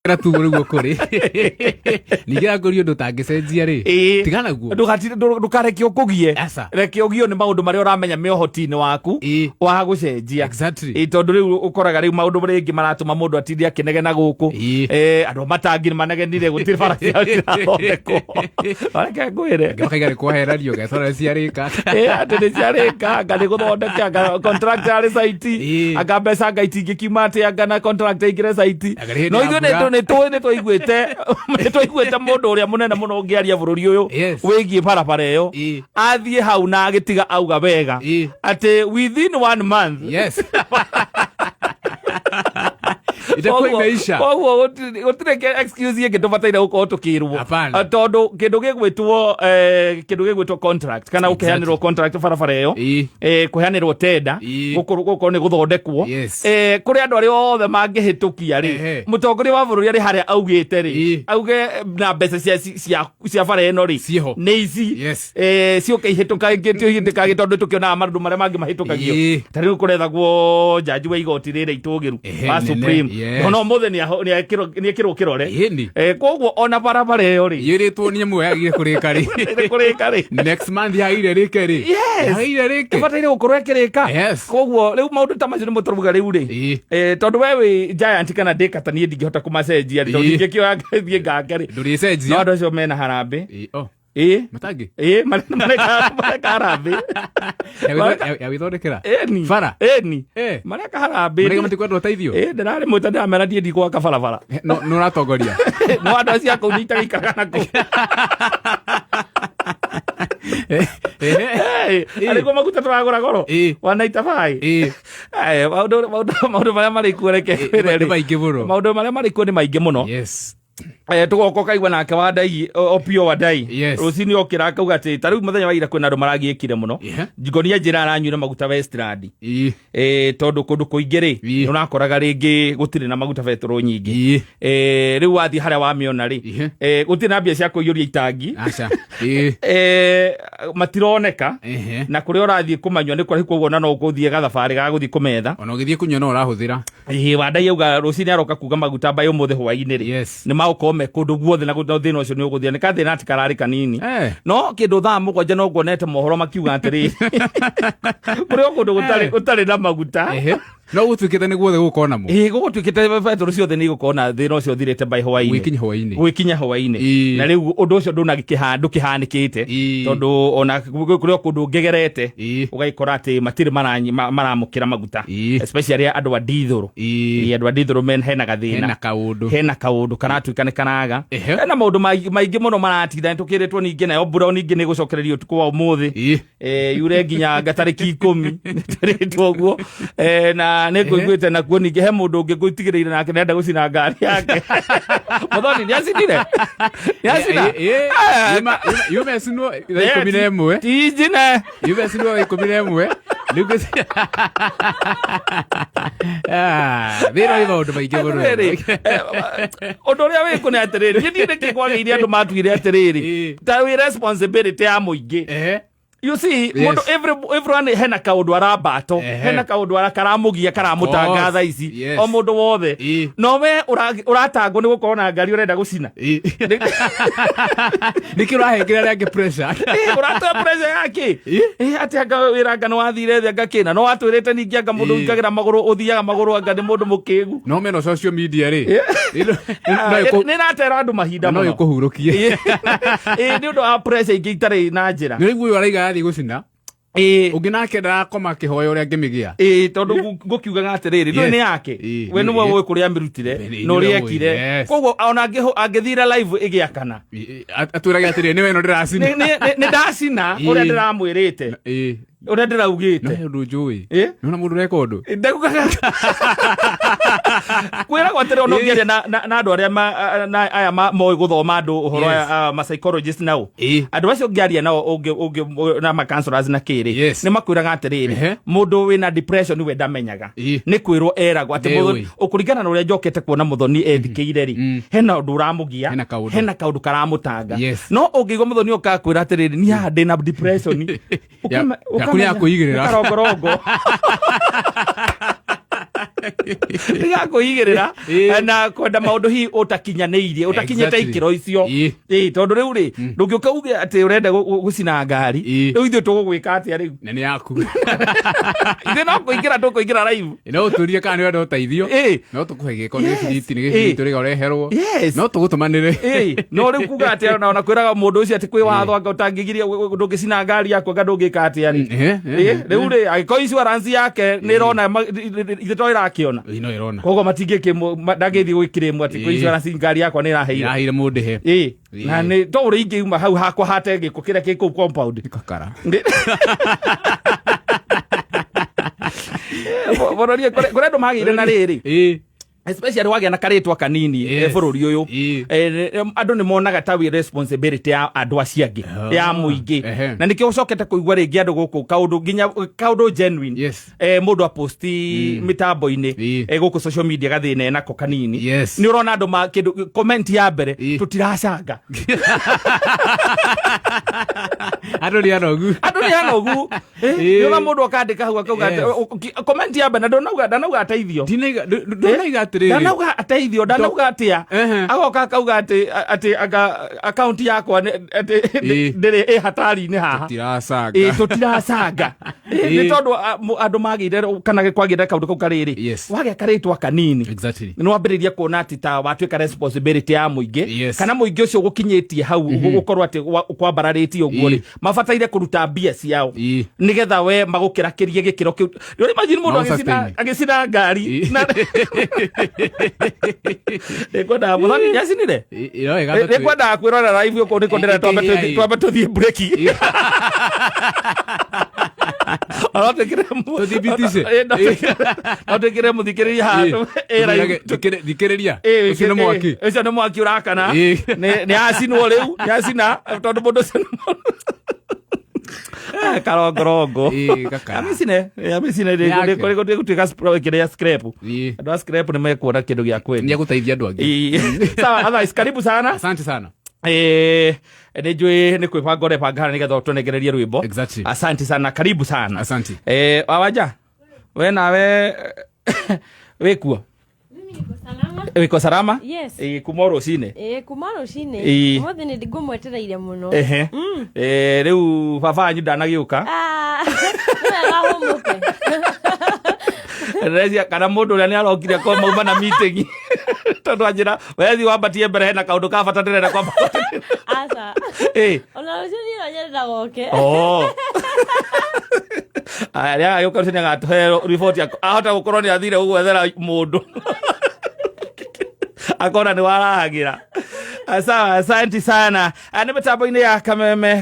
Na tu nĩguo kũrĩ ningĩ angũria ũndũ ũtangĩcenjia rĩ, tigana naguo. Ndũkareke ũkũgie. Aca. Reke ũgio nĩ maũndũ marĩa ũramenya me ũhoti-inĩ waku wa gũcenjia. Ĩĩ, tondũ rĩu ũkoraga rĩu maũndũ rĩngĩ maratũma mũndũ atinde akĩnegena gũkũ. Andũ a matangi nĩ manegenire, gũtirĩ bara ciao cirathondekwo. Reke ngwĩre. Angĩ makaiga nĩ kwaheranio getora ciarĩka. Ĩĩ, atĩ nĩ ciarĩka, anga nĩ gũthondeka, anga contractor arĩ site, anga mbeca anga itingĩkiuma atĩ anga na contractor aingĩre site. Anga nĩ hĩndĩ No ya ithuĩ mbura. nĩ twaiguĩte mũndũ ũrĩa mũnene mũno ũngĩaria bũrũri ũyũ wĩgiĩ barabara ĩyo, athiĩ hau na agĩtiga auga wega atĩ within one month Itakuwa imeisha. Koguo gũtirĩ excuse ĩngĩ tũbataire gũkorwo tũkĩrwo. Hapana. Tondũ kĩndũ gĩgwĩtwo contract kana gũkĩheanĩrwo contract barabara ĩyo, kũheanĩrwo tenda, gũkorwo nĩ gũthondekwo, kũrĩ andũ arĩa othe mangĩhĩtũkia rĩ, mũtongoria wa bũrũri arĩ harĩa augĩte rĩ, auge na mbeca cia bara ĩno rĩ Ciĩho. nĩ ici. Ciũke ihĩtũkangĩtio ihĩtũkangĩ, tondũ tũkĩonaga maũndũ marĩa mangĩ mahĩtũkagio. Ta rĩu kũrethagwo jaji wa igoti rĩrĩa itũgĩru wa nene, Supreme, ona ũmũthĩ nĩekĩrwo kĩrore. Koguo ona barabara ĩyo rĩ, Yĩrĩtwo nĩ ĩmwe yagire kũrĩka rĩ. Nĩ kũrĩka rĩ. Next month yagire rĩke rĩ. Yagire rĩke. Ĩbataire gũkorwo ĩkĩrĩka. Koguo rĩu maũndũ ta macio nĩmo tũrauga rĩu rĩ, tondũ we wĩ giant kana ndĩkata, niĩ ndingĩhota kũmacenjia rĩ, tondũ ndingĩkĩoya thiĩ ngake rĩ. No Ndũrĩcenjia. andũ acio mena harambĩ. Oh. Ĩĩ. Matangi. Ĩĩ, mareka harambĩ. Ya gwĩthondekera Ĩni. bara. Ĩni. Mareka harambĩ. Marega matikwenda ũteithio. Ĩĩ, ndĩrarĩ mwĩta, ndĩramera niĩ ndigwaka barabara. No no ũratongoria. No andũ acio a kũu nĩ ikaga na kũu. Arĩguo maguta tũragũra goro 195. Maũndũ marĩa marĩ kuo, reke ngwĩre Nĩ rĩ, maingĩ mũno. Maũndũ marĩa marĩ kuo nĩ maingĩ mũno. Tũgoka ũkaigua nake Wandai, Opio Wandai, rũcinĩ okĩra akauga atĩ ta rĩu mũthenya wa ira kwĩna andũ maragiĩkire mũno. Ngonia njĩra aranyuire maguta Westland. Tondũ kũndũ kũingĩ rĩ, nĩ ũrakoraga rĩngĩ gũtirĩ na maguta betũrũ nyingĩ. Rĩu wathiĩ harĩa wamĩona rĩ, gũtirĩ na mbia cia kũiyũria itangi. Aca. Matironeka. Na kũrĩa ũrathiĩ kũmanyua nĩ kũraihu, koguo ona no ũgũthiĩ gathabarĩ ga gũthiĩ kũmetha. Ona ũgĩthiĩ kũnyua no ũrahũthĩra. Ĩĩ, Wandai auga rũcinĩ aroka kuga maguta mbaĩ ũmũthĩ hwaĩ-inĩ rĩ, nĩ magũkorwo me kũndũ guothe na thĩna ũcio nĩ ũgũthira. Nĩ kathĩna atĩ kararĩ kanini. No kĩndũ thaa 7 no nguonete mohoro makiuga atĩrĩrĩ, kũrĩ o kũndũ gũtarĩ na maguta. No gũtuĩkĩte nĩ guothe gũkorwo namo. Ĩĩ, gũgũtuĩkĩte betũrũ ciothe nĩ igũkorwo na thĩna ũcio ũthirĩte by hwaĩ-inĩ. Gwĩkinya hwaĩ-inĩ. Gwĩkinya hwaĩ-inĩ. Na rĩu ũndũ ũcio ndũnakĩhanĩkĩte, tondũ ona kũrĩ o kũndũ ngĩgerete, ũgagĩkora atĩ matirĩ maramũkĩra maguta, especially andũ a ndithũrũ. Andũ a ndithũrũ hena gathĩna. Hena kaũndũ. Hena kaũndũ karatuĩka nĩ karaga. Hena maũndũ maingĩ mũno maratinda. Nĩ tũkĩrĩtwo ningĩ nayo mbura ningĩ nĩ gũcokereria ũtukũ wa ũmũthĩ. Yure nginya nga tarĩki 10 nĩtwĩrĩtwo ũguo. Na nĩ ngũiguĩte nakuo ningĩ he mũndũ ũngĩ ngũtigĩrĩire nake nĩenda gũcina ngari yake. Mũthoni nĩ acinire, nĩ acina. Yuma ĩcinwo thaa 11. Ti njine. Yuma ĩcinwo thaa 11 rĩu. Ah, thĩna wĩ maũndũ maingĩ mũno. Atĩrĩrĩ, ũndũ ũrĩa wĩkũ nĩ atĩrĩrĩ, niĩ ndiũĩ nĩkĩ kwagĩire andũ matuire atĩrĩrĩ, ta wĩ responsibility ya mũingĩ. You see, mũndũ everyone hena kaũndũ arambato, hena kaũndũ karamũgia, karamũtanga thaa ici. O mũndũ wothe. No we ũratangwo nĩ gũkorwo na ngari ũrenda gũcina. Nĩkĩ ũrahengera arĩa angĩ pressure? Ũratoa pressure yake. Atĩ anga wĩra anga nĩ wathire thĩ anga kĩna no watwĩrĩte ningĩ anga mũndũ ũikagĩra magũrũ, ũthiaga magũrũ, anga nĩ mũndũ mũkĩgu. No mena social media rĩ, Nĩ ratera andũ mahinda no mũno. ĩkũhurũkie. Ĩĩ, nĩ ũndũ wa pressure ingĩ itarĩ na njĩra. Nĩ ũraigua ũyũ araiga athiĩ gũcina, ũngĩ nake ndarakoma akĩhoya ũrĩa angĩmĩgĩa. Ĩĩ, tondũ ngũkiugaga atĩrĩrĩ, ndũĩ nĩ yake. We nĩwe ũĩ kũrĩa amĩrutire na ũrĩa Nĩwe ũĩ, ekire. Koguo ona angĩthire live ĩgĩakana, Atwĩrage atĩrĩrĩ, nĩwe ĩno ndĩracina. Nĩ ndacina ũrĩa ndĩramwĩrĩte, ũrĩa No ndĩraugĩte. He ũndũ njũĩ. Nĩwona mũndũ ũreka ũndũ. Ndagugaga kwĩragwo atĩrĩ, ona ũngĩaria na andũ arĩa aya moĩ gũthoma andũ ũhoro, aya ma psychologist nao, andũ acio ũngĩaria nao ũngĩ na ma counselors na kĩrĩ, nĩ makwĩraga atĩrĩrĩ, mũndũ wĩna depression we ndamenyaga, nĩ kwĩrwo eragwo atĩ Ndĩũĩ. Ũkũringana na ũrĩa njokete kuona Mũthoni ethikĩire rĩ, hena ũndũ ũramũgia. Hena kaũndũ. Hena kaũndũ karamũtanga. No ũngĩigua Mũthoni ũkakwĩra atĩrĩrĩ, niĩ haha ndĩna depression, Yaku nĩ ya ũkamenya kwĩigĩrĩra. nĩ karongorongo. Nĩ ga kwĩigĩrĩra na kwenda maũndũ hihi ũtakinyanĩirie, ũtakinyĩte ikĩro icio. Ĩĩ, tondũ rĩu rĩ, ndũngĩũka uge atĩ ũrenda gũcina ngari. Rĩu ithuĩ tũgũgwĩka atĩa rĩu? Na nĩ yaku. Ithuĩ no kũingĩra tũkũingĩra live. No ũtũrie kana nĩ ũrenda ũteithio. No tũkũhe gĩko nĩ gĩbiriti, nĩ gĩbiriti ũrĩga ũreherwo. No tũgũtũmanĩre. Ĩĩ, no rĩu kuga atĩ ona kwĩraga mũndũ ũcio atĩ kwĩ watho anga ũtangĩgiria ndũngĩcina ngari yaku, anga ndũngĩka atĩa rĩ. Rĩu rĩ, angĩkorwo insurance yake nĩ ĩrona ithe to ĩrakĩona. Ĩĩ, no ĩrona. Koguo matingĩkĩ ndangĩthiĩ gwĩkirĩmwo atĩ kwĩ insurance ngari yakwa nĩ ĩraheire. Ĩraheire mũndĩhe. Ĩĩ, na nĩ to ũrĩa ingĩuma hau hakwa hate gĩko kĩrĩa kĩ kũu compound. Kakara. Bũrũri kũrĩ andũ magĩire na rĩrĩ, especially wagĩa na karĩtwa kanini, bũrũri ũyũ, andũ nĩ monaga ta wĩ responsibility ya andũ acio angĩ, ya mũingĩ. Na nĩkĩo ũcokete kũigua rĩngĩ andũ gũkũ kaũndũ nginya kaũndũ genuine, mũndũ aposti mĩtambo-inĩ, gũkũ social media, gathĩna enako kanini, nĩ ũrona andũ ma kĩndũ comment ya mbere, tũtiracanga. Andũ nĩ anogu. Andũ nĩ anogu. Nĩ ũrona mũndũ akandĩka hau akauga atĩ- comment ya mbere na ndanauga ateithio. Ndinaiga atĩrĩrĩ. Ndanauga ateithio, ndanauga atĩa. Agoka akauga atĩ anga akaunti yakwa atĩ ndĩrĩ ĩ hatari-inĩ haha. Tiracanga. Ĩ, tũtiracanga. Nĩ tondũ andũ magĩire kana kwagĩire kaũndũ kau karĩrĩ, wagĩa karĩtwa kanini, nĩ wambĩrĩria kuona atĩ ta watuĩka responsibility ya mũingĩ, kana mũingĩ ũcio gũkinyĩtie hau gũkorwo atĩ kwambararĩtie ũguo rĩ, mabataire kũruta mbia ciao nĩgetha we magũkĩrakĩrie gĩkĩro kĩu. Nĩ imagine mũndũ Magũ-sustain. agĩcina ngari. Nĩngwendaga mũthoni nĩacinire. No ĩgatha. Nĩngwendaga kwĩrorera live ũkũ nĩkũ ndĩrenda twambe tũthiĩ break. No twĩkĩre Tũthibitishe. No twĩkĩre mũthikĩrĩria haha ĩ live. Thikĩrĩria. Ũcio nĩ mwaki. Ũcio nĩ mwaki ũrakana. Nĩ acinwo rĩu, nĩ acina tondũ mũndũ ũcio nĩ karongorongo. Gakara. Amĩcine, amĩcine. Nĩ yake. Gũtuĩka kĩrĩa scrap. Andũ a scrap nĩ mekuona kĩndũ gĩa Nĩ kwendia. egũteithia andũ angĩ. Sawa, otherwise karibu sana. Asante sana. Nĩ njũĩ nĩ kwĩbanga ũrebanga haha nĩgetha ũtũnengererie rwĩmbo. Asante sana, karibu sana. Asante. Wawanja, we nawe wĩkuo? Mimi niko salama. Wĩko salama? Yes. Kuma o rũcinĩ? Ĩĩ, kuma rũcinĩ. Ũmũthĩ nĩ ngũmwetereire mũno. Ehe. Rĩu baba wanyu ndanagĩũka. Ah, nĩ wega hũmũke. Ndĩreciria kana mũndũ ũrĩa nĩ arokire ko mauma na meeting, tondũ anjĩra wethi wambatie mbere hena kaũndũ ka bata ndĩrenda kwamba. Aca. Ona rũciũ niĩ no nyendaga oke. Oh. Aya, rĩa agĩũka rũciũ nĩagatũhe riboti, ahota gũkorwo nĩ athire gũgwethera mũndũ akona nĩ warahagĩra. Sawa, asante sana. Nĩ mĩtambo-inĩ ya Kameme.